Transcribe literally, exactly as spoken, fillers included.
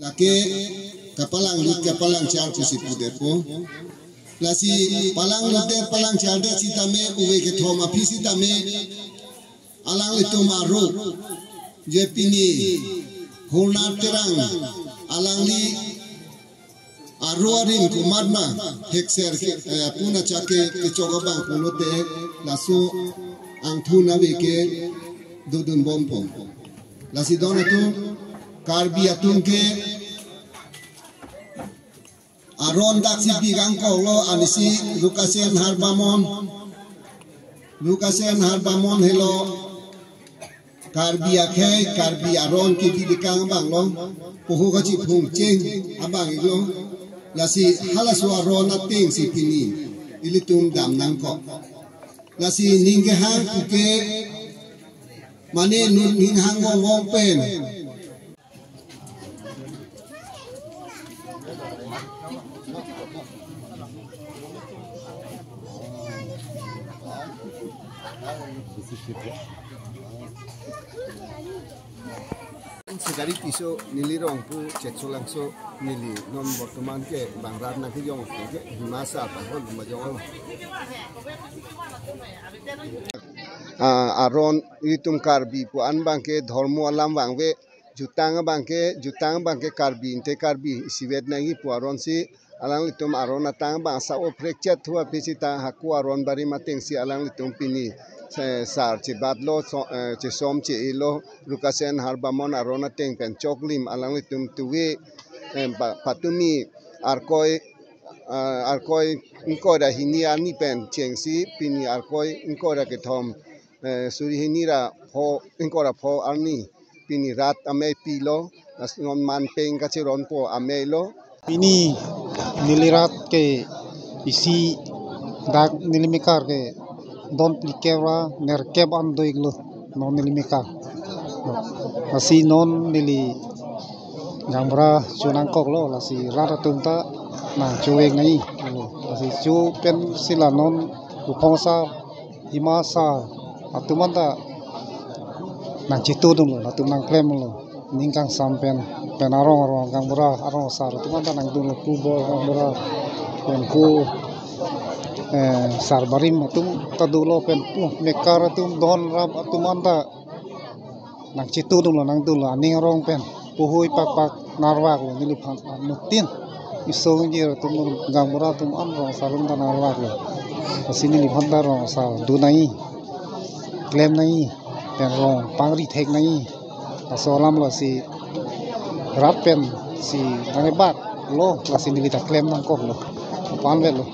Lake kapalanglut kapalangchar pusi pudepo. Lasi palanglut det palangchar det sitame uve kethom aphi sitame alanglitum aro je pini Hurna Terang alangli aro arim komatma hekser ke, eh, puna chake kechok abang pulote laso angthun ave ke dodun bompo. Lasi don atum Karbi atum ke aron daksi bigang koklo anisi Rukasen Harbamon. Rukasen Harbamon helo Karbi akhei, Karbi aron kebidikang abanglo, poho kachiphung cheng abang iklo. Lasi halaso aron atengsi pini ilitum dam nangkok. Lasi ning kehang puke mane nun ning hang wong wong pen. Segari piso neli rong pu Chetsolangso neli non bortoman ke bang rat nangkejong ke Himasa tahon majong. Ah, aron itum Karbi pu an abang ke dhormo alam vangve, jutang abang ke, jutang abang ke Karbi, inte Karbi isivet nangji pu aronsi alanglitum aron atang abang sa-o prekchet thu aphi sita hako aron barim atengsi alanglitum pini, eh, sar chebatlo, so, eh, chesom che-elo, Rukasen Harbamon aron ateng pen choklim alanglitum tuve, eh, pa-, patumi Arkoi, ah, Arkoi ingkoi ra hini arni pen chengsi pini Arkoi ingkoi ra kethom, eh, suri hini ra pho, ingkoi ra pho arni pini rat amei pilo, lasi non man peng kacheronpo amei lo. Pini neli rat ke isi dak neli mekar ke don phlikep ra nerkep an do-iklo non neli mekar. Lasi non neli gaonbura chonangkoklo, lasi rat atum ta nangchovek nangji. Lasi cho pensi la non Ruphong asar, Hima asar atum anta nangchetudunlo, latum nangklemlo. Ning kangsam pen, pen arong arong gaonbura arong asar atum anta nangdunlo, pu bor gaonbura pen pu, eh, sar barim atum ta dolo pen pu mekar atum don rap atum anta nangchetudunlo, nangdunlo, aning arong pen puhui pakpak narvaklo, neliphan anuttin isong jir atum, gaonbura atum an rong asar atum ta narvaklo. Lasi neliphan ta rong asar dun nangji, klem nangji, pen rong pangri thek nangji. Laso alam lasi rat pensi nangkebaklo, lasi neli ta klem nangkoklo. Pan vetlo.